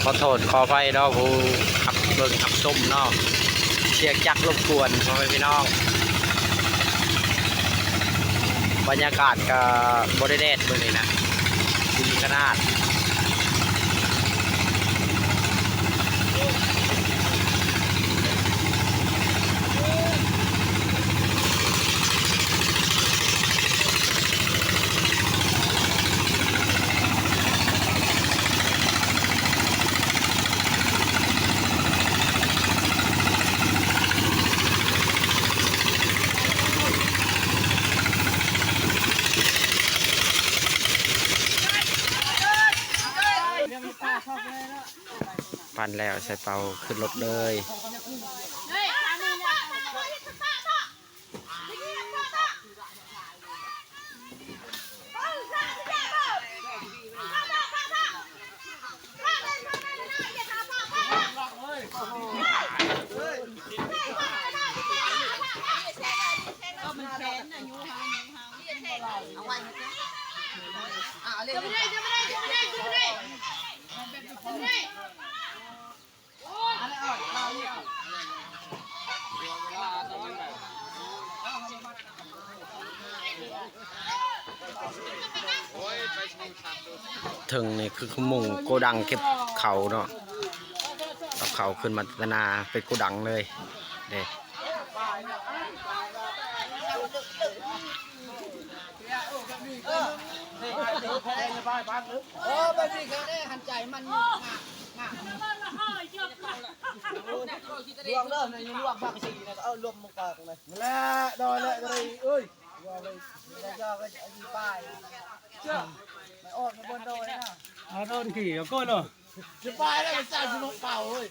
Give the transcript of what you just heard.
ຂໍໂທດຂໍອະໄພເນາະ ຜູ້ຮັບເບິ່ງຮັບຊົມເນາະ ສຽງຈັກລົບກວນພໍ່ແມ່ພີ່ນ້ອງ. ບັນຍາກາດກະບໍ່ໄດ້ແດດມື້ນີ້ນະ ດີຂະໜາດ. ປັ່ນແລ້ວໃສ່ເປົາຂຶ້ນລົດເລີຍ. ເທິງນີ້ຄືມຸງໂກດັງເກັບເຂົ້າເນາະ ເອົາເຂົ້າຂຶ້ນມາແຕ່ນາເປັນໂກດັງເລີຍເດ້. ເອີ ເອີ ແບບນີ້ກໍໄດ້ຫັນໃຈມັນງາມ ງາມ ລວກເດີ ລວກບັກຊີນະ ເອີ ລວມໝູ່ກອງນະ ນັ້ນແຫຼະ ດອຍແຫຼະ ເອີຍ ລວກເລີຍ ດອຍກໍອີປາຍ ເຊື່ອ ໄປອອກໃນບ່ອນດອຍນະ ອາດອນຂີ່ກໍໂກນເນາະ. ສະບາຍແລ້ວ ມັນສ້າງສະໜຸກເປົ່າເວີຍ.